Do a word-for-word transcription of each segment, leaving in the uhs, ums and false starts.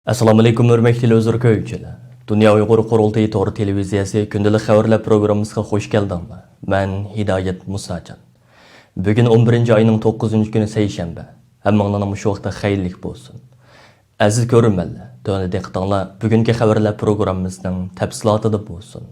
ئەسسالامۇئەلەيكۇم، ھۆرمەتلىك تېلېۋىزور كۆرگۈچىلەر. دۇنيا ئۇيغۇر قۇرۇلتىيى تور تېلېۋىزىيەسى كۈندىلىك خەۋەرلەر پروگراممىسىغا خۇش كەلدىڭلار. مەن ھىدايەت مۇساجان. بۈگۈن ئون بىرىنچى ئاينىڭ توققۇزىنچى كۈنى سەيشەنبە. ھەممىڭلارنىڭ مۇشۇ ۋاقتى خەيرلىك بولسۇن. ئەزىز كۆرۈرمەنلەر، تۆۋەندە دىققىتىڭلار بۈگۈنكى خەۋەرلەر پروگراممىسىنىڭ تەپسىلاتىدا بولسۇن.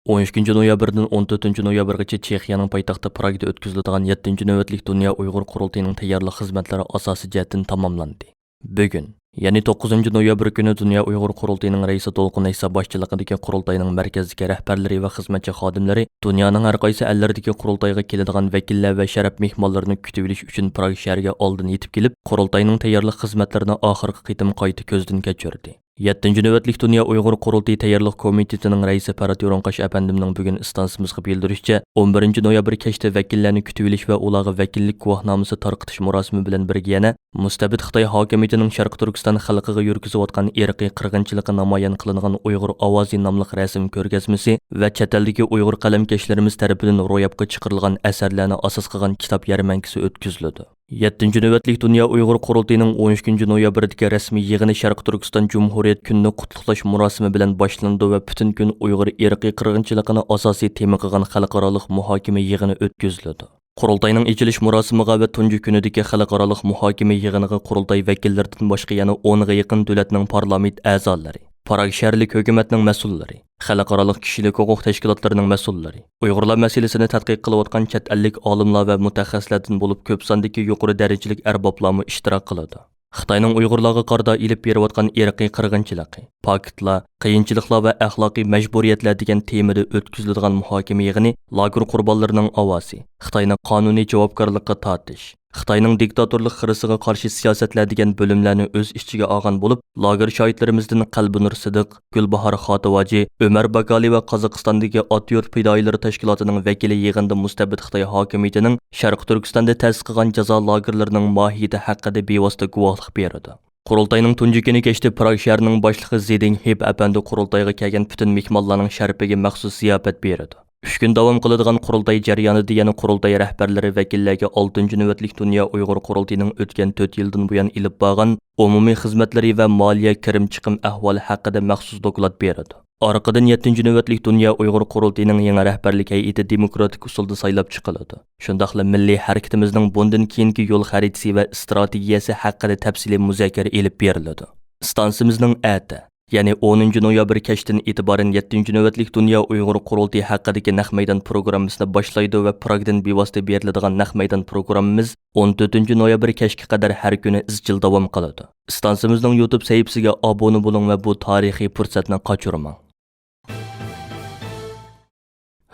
ئون ئىككىنچى نويابىردىن ئون تۆتىنچى نويابىرغىچە چېخىيەنىڭ پايتەختى پراگدا ئۆتكۈزۈلىدىغان يەتتىنچى نۆۋەتلىك دۇنيا ئۇيغۇر قۇرۇلتىيىنىڭ تەييارلىق خىزمەتلىرى ئاساسىي جەھەتتىن تاماملاندى. بۈگۈن، يەنى توققۇزىنچى نويابىر كۈنى دۇنيا ئۇيغۇر قۇرۇلتىيىنىڭ رەئىسى دولقۇن ئەيسا باشچىلىقىدىكى قۇرۇلتاينىڭ مەركەزدىكى رەھبەرلىرى ۋە خىزمەتچى خادىملىرى دۇنيانىڭ ھەر قايسى ئەللىرىدىكى قۇرۇلتايغا كېلىدىغان ۋەكىللەر ۋە شەرەپ مېھمانلىرىنى كۈتۈۋېلىش ئۈچۈن پراگ شەھىرىگە ئالدىن يېتىپ كېلىپ، قۇرۇلتاينىڭ تەييارلىق خىزمەتلىرىنى ئاخىرقى قېتىم قايتا كۆزدىن كەچۈردى. يەتتىنچى نۆۋەتلىك دۇنيا ئۇيغۇر قۇرۇلتىيى تەييارلىق كومىتېتىنىڭ رەئىسى پەرھات يورۇنقاش ئەپەندىمنىڭ بۈگۈن ئىستانسىمىزغا بىلدۈرۈشىچە، ئون بىرىنچى نويابىر كەچتە ۋەكىللەرنى كۈتۈۋېلىش ۋە ئۇلارغا ۋەكىللىك گۇۋاھنامىسى تارقىتىش مۇراسىمى بىلەن بىرگە يەنە مۇستەبىت خىتاي ھاكىمىيىتىنىڭ شەرقىي تۈركىستان خەلقىگە يۈرگۈزۈۋاتقان ئىرقىي قىرغىنچىلىقى نامايان قىلىنغان ئۇيغۇر ئاۋازى ناملىق رەسىم كۆرگەزمىسى ۋە چەت ئەلدىكى ئۇيغۇر قەلەمكەشلىرىمىز تەرىپىدىن روياپقا چىقىرىلغان ئەسەرلەرنى ئاساس قىلغان كىتاب يەرمەنكىسى ئۆتكۈزۈلىدۇ. يەتتىنچى نۆۋەتلىك دۇنيا ئۇيغۇر قۇرۇلتىيىنىڭ ئون ئۈچىنچى نويابىردىكى رەسمىي يىغىنى شەرقىي تۈركىستان جۇمھۇرىيەت كۈنىنى قۇتلۇقلاش مۇراسىمى بىلەن باشلىنىدۇ ۋە پۈتۈن كۈن ئۇيغۇر ئىرقىي قىرغىنچىلىقىنى ئاساسىي تېما قىلغان خەلقئارالىق مۇھاكىمە يىغىنى ئۆتكۈزۈلىدۇ. قۇرۇلتاينىڭ ئېچىلىش مۇراسىمىغا ۋە تۇنجى كۈنىدىكى خەلقئارالىق مۇھاكىمە يىغىنىغا قۇرۇلتاي ۋەكىللىرىدىن باشقا يەنە ئونغا يېقىن دۆلەتنىڭ پارلامېنت ئەزالىرى، پراگ شەھەرلىك ھۆكۈمەتنىڭ مەسئۇللىرى، خەلقئارالىق كىشىلىك ھوقۇق تەشكىلاتلىرىنىڭ مەسئۇللىرى، ئۇيغۇرلار مەسىلىسىنى تەتقىق قىلىۋاتقان چەت ئەللىك ئالىملار ۋە مۇتەخەسسىسلەردىن بولۇپ كۆپ ساندىكى يۇقىرى دەرىجىلىك ئەربابلارمۇ ئىشتىراك قىلىدۇ. خىتاينىڭ ئۇيغۇرلارغا قارىتا ئېلىپ بېرىۋاتقان ئىرقىي قىرغىنچىلىقى، پاكىتلار، قىيىنچىلىقلار ۋە ئەخلاقىي مەجبۇرىيەتلەر دېگەن تېمىدا ئۆتكۈزۈلىدىغان مۇھاكىمە يىغىنى لاگېر قۇربانلىرىنىڭ ئاۋازى، خىتاينى قانۇنىي جاۋابكارلىققا تارتىش، خىتاينىڭ دىكتاتورلۇق خىرىسىغا قارشى سىياسەتلەر دېگەن بۆلۈملەرنى ئۆز ئىچىگە ئالغان بولۇپ، لاگېر شاھىتلىرىمىزدىن قەلبىنۇر سىدىق، گۈلباھار خاتىۋاجى، ئۆمەر باكالى ۋە قازاقىستاندىكى ئات يۇرت پىدائىيلىرى تەشكىلاتىنىڭ ۋەكىلى يىغىندا مۇستەبىت خىتاي ھاكىمىيىتىنىڭ شەرقىي تۈركىستاندا تەسىس قىلغان جازا لاگېرلىرىنىڭ ماھىيىتى ھەققىدە بىۋاسىتە گۇۋاھلىق بېرىدۇ. قۇرۇلتاينىڭ تۇنجى كۈنى كەچتە پراگ شەھىرىنىڭ باشلىقى زېدىڭ ھېپ ئەپەندى قۇرۇلتايغا كەلگەن پۈتۈن مېھمانلارنىڭ شەرىپىگە مەخسۇس زىياپەت بېرىدۇ. ئۈچ كۈن داۋام قىلىدىغان قۇرۇلتاي جەريانىدا يەنە قۇرۇلتاي رەھبەرلىرى ۋەكىللەرگە ئالتىنچى نۆۋەتلىك دۇنيا ئۇيغۇر قۇرۇلتىيىنىڭ ئۆتكەن تۆت يىلدىن بۇيان ئېلىپ بارغان ئومۇمىي خىزمەتلىرى ۋە مالىيە كىرىم چىقىم ئەھۋالى ھەققىدە مەخسۇس دوكلات بېرىدۇ. ئارقىدىن يەتتىنچى نۆۋەتلىك دۇنيا ئۇيغۇر قۇرۇلتىيىنىڭ يېڭى رەھبەرلىك ھەيئىتى دېموكراتىك ئۇسۇلدا سايلاپ چىقىلىدۇ. شۇنداقلا مىللىي ھەرىكىتىمىزنىڭ بۇندىن كېيىنكى يول خەرىتىسى ۋە ئىستراتېگىيەسى ھەققىدە تەپسىلىي مۇزاكىرە ئېلىپ بېرىلىدۇ. ئىستانسىمىزنىڭ ئەتە، يەنى ئونىنچى نويابىر كەچتىن ئېتىبارەن يەتتىنچى نۆۋەتلىك دۇنيا ئۇيغۇر قۇرۇلتىيى ھەققىدىكى نەق مەيدان پروگراممىسىنى باشلايدۇ ۋە پراگدىن بىۋاسىتە بېرىلىدىغان نەق مەيدان پروگراممىمىز ئون تۆتىنچى نويابىر كەچكە قەدەر ھەر كۈنى ئىزچىل داۋام قىلىدۇ. ئىستانسىمىزنىڭ يۇتۇب سەھىپىسىگە ئابۇنە بولۇڭ ۋە بۇ تارىخىي پۇرسەتنى قاچۇرماڭ.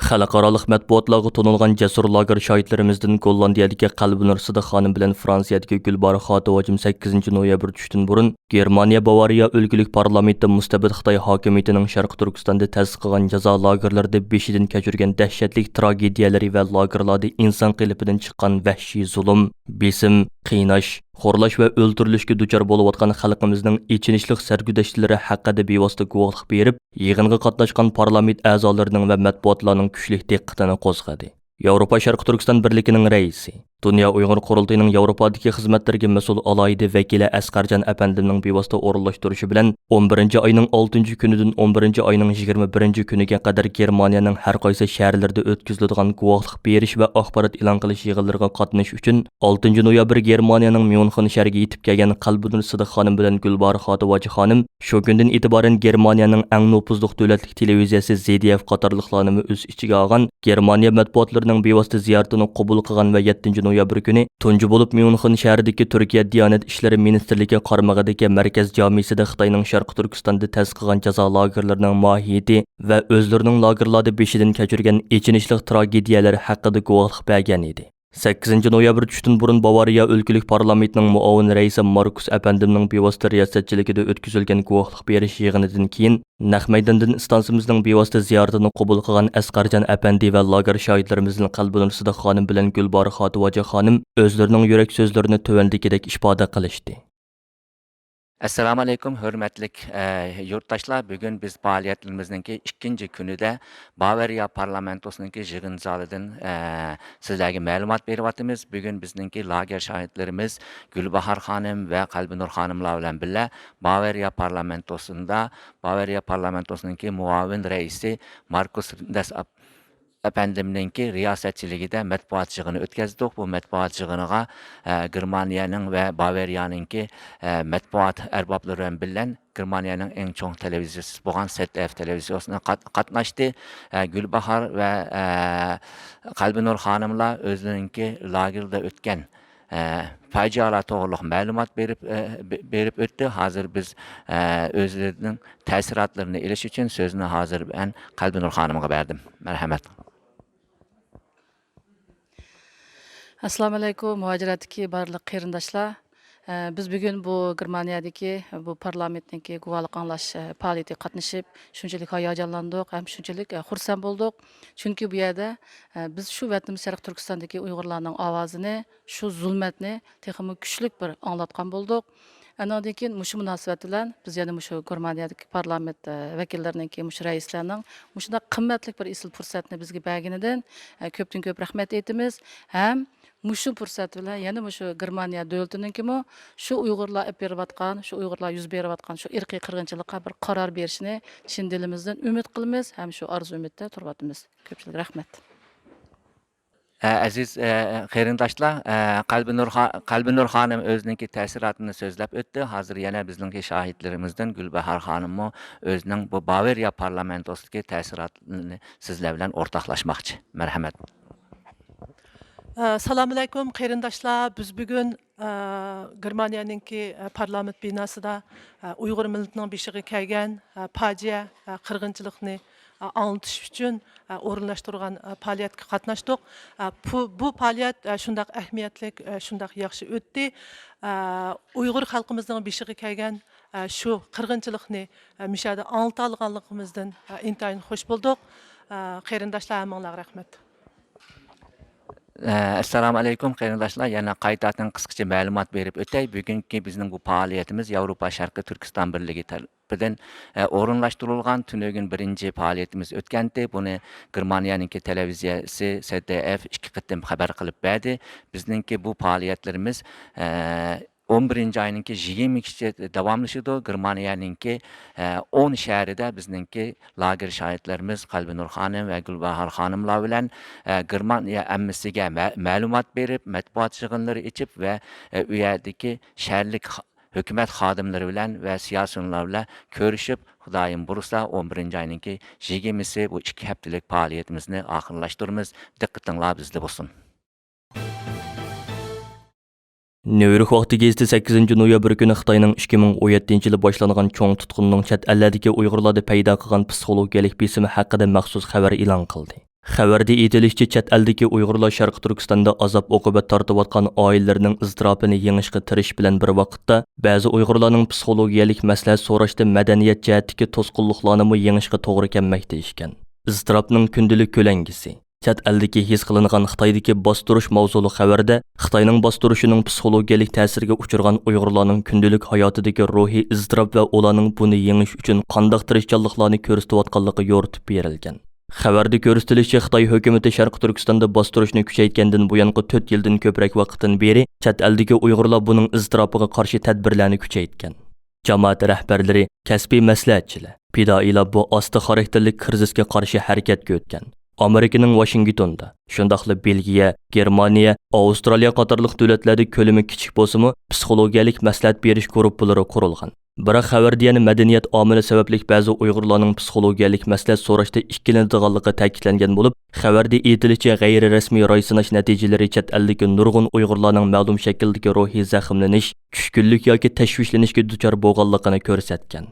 خەلقئارالىق مەتبۇئاتلارغا تونۇلغان جەسۇر لاگېر شاھىتلىرىمىزدىن گوللاندىيەدىكى قەلبىنۇر سىدىق خانىم بىلەن فرانسىيەدىكى گۈلباھار خاتىۋاجىم سەككىزىنچى نويابىر چۈشتىن بۇرۇن گېرمانىيە باۋارىيە ئۆلكىلىك پارلامېنتتا مۇستەبىت خىتاي ھاكىمىيىتىنىڭ شەرقىي تۈركىستاندا تەسىس قىلغان جازا لاگېرلىرىدا بېشىدىن كەچۈرگەن دەھشەتلىك تراگېدىيەلىرى ۋە لاگېرلاردا ئىنسان قېلىپىدىن چىققان ۋەھشىي زۇلۇم، بېسىم، قىيناش، خورلاش ۋە ئۆلتۈرۈلۈشكە دۇچار بولۇۋاتقان خەلقىمىزنىڭ ئېچىنىشلىق سەرگۈزەشتلىرى ھەققىدە بىۋاسىتە گۇۋاھلىق بېرىپ، يىغىنغا قاتناشقان پارلامېنت ئەزالىرىنىڭ ۋە مەتبۇئاتلارنىڭ كۈچلۈك دىققىتىنى قوزغىدى. ياۋروپا شەرقىي تۈركىستان بىرلىكىنىڭ رەئىسى، دۇنيا ئۇيغۇر قۇرۇلتىيىنىڭ ياۋروپادىكى خىزمەتلىرىگە مەسئۇل ئالاھىدە ۋەكىلى ئەسقەرجان ئەپەندىمنىڭ بىۋاسىتە ئورۇنلاشتۇرۇشى بىلەن، ئون بىرىنچى ئاينىڭ ئالتىنچى كۈنىدىن ئون بىرىنچى ئاينىڭ يىگىرمە بىرىنچى كۈنىگە قەدەر گېرمانىيەنىڭ ھەر قايسى شەھەرلىرىدە ئۆتكۈزۈلىدىغان گۇۋاھلىق بېرىش ۋە ئاخبارات ئېلان قىلىش يىغىنلىرىغا قاتنىشىش ئۈچۈن، ئالتىنچى نويابىر گېرمانىيەنىڭ ميۇنخېن شەھىرىگە يېتىپ كەلگەن قەلبىنۇر سىدىق خانىم بىلەن گۈلباھار خاتىۋاجى خانىم شۇ كۈندىن ئېتىبارەن گېرمانىيەنىڭ ئەڭ نوپۇزلۇق دۆلەتلىك تېلېۋىزىيەسى زې دې ئېف قاتارلىقلارنىمۇ ئۆز ئىچىگە ئالغان گېرمانىيە مەتبۇئاتلىرىنىڭ بىۋاسىتە زىيارىتىنى قوبۇل قىلغان ۋە يەتتىنچى نويابىر كۈنى تۇنجى بولۇپ ميۇنخېن شەھىرىدىكى تۈركىيە دىيانەت ئىشلىرى مىنىستىرلىكى قارمىقىدىكى مەركەز جامىسىدا خىتاينىڭ شەرقىي تۈركىستاندا تەسىس قىلغان جازا لاگېرلىرىنىڭ ماھىيىتى ۋە ئۆزلىرىنىڭ لاگېرلاردا بېشىدىن كەچۈرگەن ئېچىنىشلىق تراگېدىيەلىرى ھەققىدە گۇۋاھلىق بەرگەن ئىدى. سەككىزىنچى نويابىر چۈشتىن بۇرۇن باۋارىيە ئۆلكىلىك پارلامېنتىنىڭ مۇئاۋىن رەئىسى ماركۇس ئەپەندىمنىڭ بىۋاسىتە رىياسەتچىلىكىدە ئۆتكۈزۈلگەن گۇۋاھلىق بېرىش يىغىنىدىن كېيىن، نەق مەيداندىن ئىستانسىمىزنىڭ بىۋاسىتە زىيارىتىنى قوبۇل قىلغان ئەسقەرجان ئەپەندى ۋە لاگېر شاھىتلىرىمىزدىن قەلبىنۇر سىدىق خانىم بىلەن گۈلباھار خاتىۋاجى خانىم ئۆزلىرىنىڭ يۈرەك سۆزلىرىنى تۆۋەندىكىدەك ئىپادە قىلىشتى. ئەسسالامۇ ئەلەيكۇم، ھۆرمەتلىك، ئە، يۇرتداشلار. بۈگۈن بىز پائالىيەتلىرىمىزنىڭكى ئىككىنچى كۈنىدە باۋارىيە پارلامېنتوسىنىڭكى يىغىن زالىدىن، ئە، سىزلەرگە مەلۇمات بېرىۋاتىمىز. بۈگۈن بىزنىڭكى لاگېر شاھىتلىرىمىز گۈلباھار خانىم ۋە قەلبىنۇر خانىملار بىلەن بىللە باۋارىيە پارلامېنتوسىندا، باۋارىيە پارلامېنتوسىنىڭكى مۇئاۋىن رەئىسى ماركۇس دەس ئەپەندىمنىڭكى رىياسەتچىلىكىدە مەتبۇئات يىغىنى ئۆتكەزدۇق. بۇ مەتبۇئات يىغىنىغا، ئە، گېرمانىيەنىڭ ۋە باۋېرىيەنىڭكى، ئە، مەتبۇئات ئەربابلىرى بىلەن بىللە گېرمانىيەنىڭ ئەڭ چوڭ تېلېۋىزىيەسى بولغان زېد دې ئېف تېلېۋىزىيەسىنى قات-، قاتناشتى. ئە، گۈلباھار ۋە، ئە، قەلبىنۇر خانىملار ئۆزلىرىنىڭكى لاگېردا ئۆتكەن، ئە، پاجىئالار توغرۇلۇق مەلۇمات بېرىپ، ئە، بې-، بېرىپ ئۆتتى. ھازىر بىز، ئە، ئۆزلىرىنىڭ تەسىراتلىرىنى ئېلىش ئۈچۈن سۆزنى ھازىر مەن قەلبىنۇر خانىمغا بەردىم. مەرھەمەت. ئەسسالامۇ ئەلەيكۇم، مۇھاجىرەتتىكى بارلىق قېرىنداشلار. ئە، بىز بۈگۈن بۇ گېرمانىيەدىكى بۇ پارلامېنتنىڭكى گۇۋاھلىق ئاڭلاش، ئە، پائالىيىتىگە قاتنىشىپ، شۇنچىلىك ھاياجانلاندۇق ھەم شۇنچىلىك، ئە، خۇرسەن بولدۇق. چۈنكى بۇ يەردە، ئە، بىز شۇ ۋەتىنىمىز شەرقىي تۈركىستاندىكى ئۇيغۇرلارنىڭ ئاۋازىنى، شۇ زۇلمەتنى تېخىمۇ كۈچلۈك بىر ئاڭلاتقان بولدۇق. ئانىڭدىن كېيىن مۇشۇ مۇناسىۋەت بىلەن بىز يەنە مۇشۇ گېرمانىيەدىكى پارلامېنت، ئە، ۋەكىللىرىنىڭكى، مۇشۇ رەئىسلەرنىڭ مۇشۇنداق قىممەتلىك بىر ئېسىل پۇرسەتنى بىزگە بەرگىنىدىن، ئە، كۆپتىن كۆپ رەھمەت ئېيتىمىز. ھەم مۇشۇ پۇرسەت بىلەن يەنە مۇشۇ گېرمانىيە دۆلىتىنىڭكىمۇ شۇ ئۇيغۇرلار ئېلىپ بېرىۋاتقان، شۇ ئۇيغۇرلار يۈز بېرىۋاتقان شۇ ئىرقىي قىرغىنچىلىققا بىر قارار بېرىشىنى چىن دىلىمىزدىن ئۈمىد قىلىمىز ھەم شۇ ئارزۇ ئۈمىدتە تۇرۇۋاتىمىز. كۆپچىلىك رەھمەت. ئە، ئەزىز، ئە، قېرىنداشلار، ئە، قەلبىنۇر خا-، قەلبىنۇر خانىم ئۆزىنىڭكى تەسىراتىنى سۆزلەپ ئۆتتى. ھازىر يەنە بىزنىڭكى شاھىتلىرىمىزدىن گۈلباھار خانىممۇ ئۆزىنىڭ بۇ باۋېرىيە پارلامېنتوسىدىكى تەسىراتىنى سىزلەر بىلەن ئورتاقلاشماقچى. مەرھەمەت. ئە، سالام ئەلەيكۇم، قېرىنداشلار. بىز بۈگۈن ئە، گېرمانىيەنىڭكى، ئە، پارلامېنت بىناسىدا، ئە، ئۇيغۇر مىللىتىنىڭ بېشىغا كەلگەن، ئە، پاجىئە، ئە، قىرغىنچىلىقنى، ئە، ئاڭلىتىش ئۈچۈن، ئە، ئورۇنلاشتۇرغان، ئە، پائالىيەتكە قاتناشتۇق. ئە، بۇ، بۇ پائالىيەت، ئە، شۇنداق ئەھمىيەتلىك، ئە، شۇنداق ياخشى ئۆتتى. ئە، ئۇيغۇر خەلقىمىزنىڭ بېشىغا كەلگەن، ئە، شۇ قىرغىنچىلىقنى، ئە، مۇشۇ يەردە ئاڭلىتالىغانلىقىمىزدىن، ئە، ئىنتايىن خۇش بولدۇق. ئە، قېرىنداشلار، ھەممىڭلارغا رەھمەت. ئەسسالامۇ ئەلەيكۇم، قېرىنداشلار. يەنە قايتاردىن قىسقىچە مەلۇمات بېرىپ ئۆتەي. بۈگۈنكى بىزنىڭ بۇ پائالىيىتىمىز ياۋروپا شەرقىي تۈركىستان بىرلىكى تەرىپىدىن، ئە، ئورۇنلاشتۇرۇلغان تۈنۈگۈن بىرىنچى پائالىيىتىمىز ئۆتكەنتى. بۇنى گېرمانىيەنىڭكى تېلېۋىزىيەسى زېد دې ئېف ئىككى قېتىم خەۋەر قىلىپ بەردى. بىزنىڭكى بۇ پائالىيەتلىرىمىز، ئە، ئون بىرىنچى ئاينىڭكى يىگىرمە ئىككىسىگىچە داۋاملىشىدۇ. گېرمانىيەنىڭكى، ئە، ئون شەھىرىدە بىزنىڭكى لاگېر شاھىتلىرىمىز قەلبىنۇر خانىم ۋە گۈلباھار خانىملار بىلەن، ئە، گېرمانىيە ئاممىسىگە مە-، مەلۇمات بېرىپ، مەتبۇئات يىغىنلىرى ئېچىپ ۋە، ئە، ئۇ يەردىكى شەھەرلىك خا-، ھۆكۈمەت خادىملىرى بىلەن ۋە سىياسىيونلار بىلەن كۆرۈشۈپ، خۇدايىم بۇيرۇسا، ئون بىرىنچى ئاينىڭكى يىگىرمىسى بۇ ئىككى ھەپتىلىك پائالىيىتىمىزنى ئاخىرلاشتۇرىمىز. دىققىتىڭلار بىزدە بولسۇن. نيۇ يورك ۋاقتى گېزىتى سەككىزىنچى نويابىر كۈنى خىتاينىڭ ئىككى مىڭ ئون يەتتىنچى يىلى باشلانغان چوڭ تۇتقۇننىڭ چەت ئەللەردىكى ئۇيغۇرلاردا پەيدا قىلغان پسىخولوگىيەلىك بېسىمى ھەققىدە مەخسۇس خەۋەر ئېلان قىلدى. خەۋەردە ئېيتىلىشىچە، چەت ئەلدىكى ئۇيغۇرلار شەرقىي تۈركىستاندا ئازاب-ئوقۇبەت تارتىۋاتقان ئائىلىلىرىنىڭ ئىزتىراپىنى يېڭىشقا تىرىشىش بىلەن بىر ۋاقىتتا، بەزى ئۇيغۇرلارنىڭ پسىخولوگىيەلىك مەسلىھەت سوراشتا مەدەنىيەت جەھەتتىكى توسقۇنلۇقلارنىمۇ يېڭىشقا توغرا كەلمەكتە ئىكەن. ئىزتىراپنىڭ كۈندىلىك كۆلەڭگىسى. چەت ئەلدىكى ھېس قىلىنغان خىتايدىكى باستۇرۇش ماۋزۇلۇق خەۋەردە، خىتاينىڭ باستۇرۇشىنىڭ پسىخولوگىيەلىك تەسىرىگە ئۇچرىغان ئۇيغۇرلارنىڭ كۈندىلىك ھاياتىدىكى روھىي ئىزتىراپ ۋە ئۇلارنىڭ بۇنى يېڭىش ئۈچۈن قانداق تىرىشچانلىقلارنى كۆرسىتىۋاتقانلىقى يورۇتۇپ بېرىلگەن. خەۋەردە كۆرسىتىلىشىچە، خىتاي ھۆكۈمىتى شەرقىي تۈركىستاندا باستۇرۇشنى كۈچەيتكەندىن بۇيانقى تۆت يىلدىن كۆپرەك ۋاقىتتىن بېرى چەت ئەلدىكى ئۇيغۇرلار بۇنىڭ ئىزتىراپىغا قارشى تەدبىرلەرنى كۈچەيتكەن. جامائەت رەھبەرلىرى، كەسپىي مەسلىھەتچىلەر، پىدائىيلار بۇ ئاستا خاراكتېرلىك كىرىزىسكە قارشى ھەرىكەتكە ئۆتكەن. ئامېرىكىنىڭ ۋاشىنگتوندا، شۇنداقلا بېلگىيە، گېرمانىيە، ئاۋسترالىيە قاتارلىق دۆلەتلەردە كۆلىمى كىچىك بولسىمۇ، پسىخولوگىيەلىك مەسلىھەت بېرىش گۇرۇپپىلىرى قۇرۇلغان. بىراق، خەۋەردە يەنە مەدەنىيەت ئامىلى سەۋەبلىك بەزى ئۇيغۇرلارنىڭ پسىخولوگىيەلىك مەسلىھەت سوراشتا ئىككىلىنىدىغانلىقى تەكىتلەنگەن بولۇپ، خەۋەردە ئېيتىلىشىچە، غەيرىي رەسمىي راي سىناش نەتىجىلىرى چەت ئەلدىكى نۇرغۇن ئۇيغۇرلارنىڭ مەلۇم شەكىلدىكى روھىي زەخىملىنىش، چۈشكۈنلۈك ياكى تەشۋىشلىنىشكە دۇچار بولغانلىقىنى كۆرسەتكەن.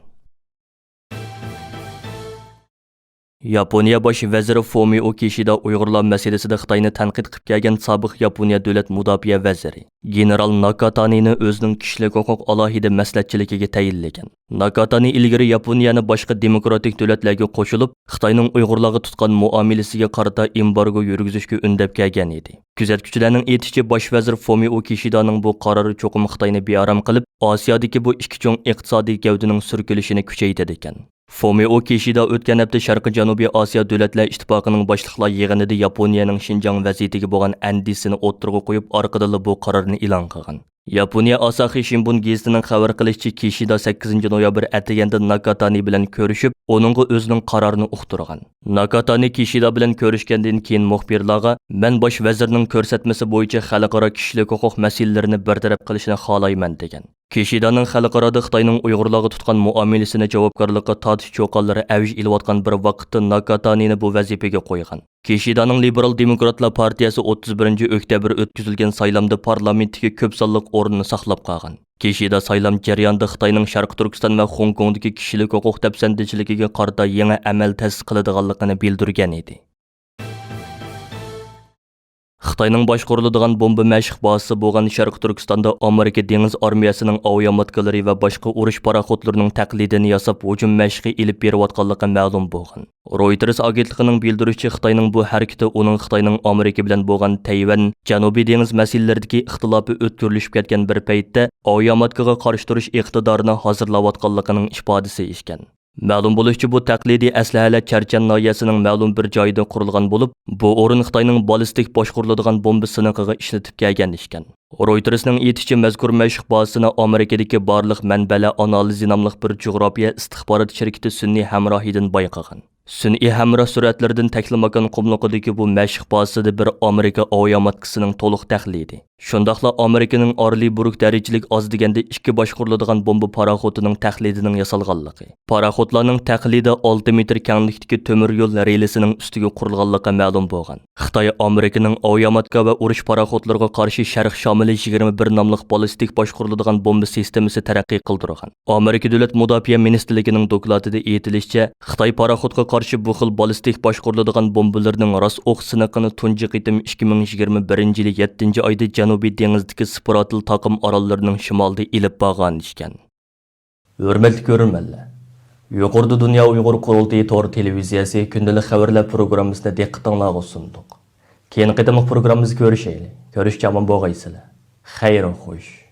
ياپونىيە باش ۋەزىرى فومىئو كىشىدا ئۇيغۇرلار مەسىلىسىدە خىتاينى تەنقىد قىلىپ كەلگەن سابىق ياپونىيە دۆلەت مۇداپىئە ۋەزىرى گېنېرال ناكاتانىنى ئۆزىنىڭ كىشىلىك ھوقۇق ئالاھىدە مەسلىھەتچىلىكىگە تەيىنلىگەن. ناكاتانى ئىلگىرى ياپونىيەنى باشقا دېموكراتىك دۆلەتلەرگە قوشۇلۇپ، خىتاينىڭ ئۇيغۇرلارغا تۇتقان مۇئامىلىسىگە قارىتا ئېمبارگو يۈرگۈزۈشكە ئۈندەپ كەلگەن ئىدى. كۆزەتكۈچىلەرنىڭ ئېيتىشىچە، باش ۋەزىر فومىئو كىشىدانىڭ بۇ قارارى چوقۇم خىتاينى بىئارام قىلىپ، ئاسىيادىكى بۇ ئىككى چوڭ ئىقتىسادىي گەۋدىنىڭ سۈركىلىشىنى كۈچەيتىدىكەن. فومىئو كىشىدا ئۆتكەن ھەپتە شەرقىي جەنۇبىي ئاسىيا دۆلەتلەر ئىتتىپاقىنىڭ باشلىقلار يىغىنىدا ياپونىيەنىڭ شىنجاڭ ۋەزىيىتىگە بولغان ئەندىشىسىنى ئوتتۇرىغا قويۇپ، ئارقىدىنلا بۇ قارارنى ئېلان قىلغان. ياپونىيە ئاساخى شىنبۇن گېزىتىنىڭ خەۋەر قىلىشىچە، كىشىدا سەككىزىنچى نويابىر ئەتىگەندە ناكاتانى بىلەن كۆرۈشۈپ، ئۇنىڭغا ئۆزىنىڭ قارارىنى ئۇقتۇرغان. ناكاتانى كىشىدا بىلەن كۆرۈشكەندىن كېيىن مۇخبىرلارغا، مەن باش ۋەزىرنىڭ كۆرسەتمىسى بويىچە خەلقئارا كىشىلىك ھوقۇق مەسىلىلىرىنى بىر تەرەپ قىلىشىنى خالايمەن، دېگەن. كىشىدانىڭ خەلقئارادا خىتاينىڭ ئۇيغۇرلارغا تۇتقان مۇئامىلىسىنى جاۋابكارلىققا تارتىش چۇقانلىرى ئەۋج ئېلىۋاتقان بىر ۋاقىتتا ناكاتانىنى بۇ ۋەزىپىگە قويغان. كىشىدانىڭ لىبېرال دېموكراتلار پارتىيەسى ئوتتۇز بىرىنچى ئۆكتەبىر ئۆتكۈزۈلگەن سايلامدا پارلامېنتتىكى كۆپ سانلىق ئورۇننى ساقلاپ قالغان. كىشىدا سايلام جەريانىدا خىتاينىڭ شەرقىي تۈركىستان ۋە خوڭكوڭدىكى كىشىلىك ھوقۇق دەپسەندىچىلىكىگە قارىتا يېڭى ئەمەل تەسىس قىلىدىغانلىقىنى بىلدۈرگەن ئىدى. خىتاينىڭ باشقۇرۇلىدىغان بومبا مەشىق بازىسى بولغان شەرقىي تۈركىستاندا ئامېرىكا دېڭىز ئارمىيەسىنىڭ ئاۋىياماتكىلىرى ۋە باشقا ئۇرۇش پاراخوتلىرىنىڭ تەقلىدىنى ياساپ، ھۇجۇم مەشىقى ئېلىپ بېرىۋاتقانلىقى مەلۇم بولغان. رويتېرس ئاگېنتلىقىنىڭ بىلدۈرۈشىچە، خىتاينىڭ بۇ ھەرىكىتى ئۇنىڭ خىتاينىڭ ئامېرىكا بىلەن بولغان تەيۋەن، جەنۇبىي دېڭىز مەسىلىلىرىدىكى ئىختىلاپى ئۆتكۈرلۈشۈپ كەتكەن بىر پەيتتە، ئاۋىياماتكىغا قارشى تۇرۇش ئىقتىدارىنى ھازىرلاۋاتقانلىقىنىڭ ئىپادىسى ئىكەن. مەلۇم بولۇشىچە، بۇ تەقلىدىي ئەسلىھەلەر چەرچەن ناھىيەسىنىڭ مەلۇم بىر جايىدا قۇرۇلغان بولۇپ، بۇ ئورۇن خىتاينىڭ بالىستىك باشقۇرۇلىدىغان بومبا سىنىقىغا ئىشلىتىپ كەلگەن ئىكەن. رويتېرسنىڭ ئېيتىشىچە، مەزكۇر مەشىق بازىسىنى ئامېرىكىدىكى بارلىق مەنبەلەر ئانالىزى ناملىق بىر جۇغراپىيە ئىستىخبارات شىركىتى سۈنئىي ھەمراھىدىن بايقىغان. سۈنئىي ھەمراھ سۈرەتلىرىدىن تەكلىماكان قۇملۇقىدىكى بۇ مەشىق بازىسىدا بىر ئامېرىكا ئاۋىياماتكىسىنىڭ تولۇق تەقلىدى، شۇنداقلا ئامېرىكىنىڭ ئارلېي بروك دەرىجىلىك ئاز دېگەندە ئىككى باشقۇرۇلىدىغان بومبا پاراخوتىنىڭ تەقلىدىنىڭ ياسالغانلىقى، پاراخوتلارنىڭ تەقلىدى ئالتە مېتىر كەڭلىكتىكى تۆمۈر يول رېلىسىنىڭ ئۈستىگە قۇرۇلغانلىقى مەلۇم بولغان. خىتاي ئامېرىكىنىڭ ئاۋىياماتكا ۋە ئۇرۇش پاراخوتلىرىغا قارشى شەرق شامىلى يىگىرمە بىر ناملىق بالىستىك باشقۇرۇلىدىغان بومبا سىستېمىسى تەرەققىي قىلدۇرغان. ئامېرىكا دۆلەت مۇداپىئە مىنىستىرلىكىنىڭ دوكلاتىدا ئېيتىلىشىچە، خىتاي پاراخوتقا قارشى بۇ خىل بالىستىك باشقۇرۇلىدىغان بومبىلىرىنىڭ راست ئوق سىنىقىنى تۇنجى قېتىم ئىككى مىڭ يىگىرمە بىرىنچى يىلى يەتتىنچى ئايدا جەنۇبىي دېڭىزدىكى سپراتل تاقىم ئاراللىرىنىڭ شىمالىدا ئېلىپ بارغان ئىكەن. ھۆرمەتلىك كۆرۈرمەنلەر، يۇقىرىدا دۇنيا ئۇيغۇر قۇرۇلتىيى تور تېلېۋىزىيەسى كۈندىلىك خەۋەرلەر پروگراممىسىنى دىققىتىڭلارغا سۇندۇق. كېيىنكى قېتىملىق پروگراممىمىزدا كۆرۈشەيلى. كۆرۈشكىچە ئامان بولغايسىلەر. خەير خوش.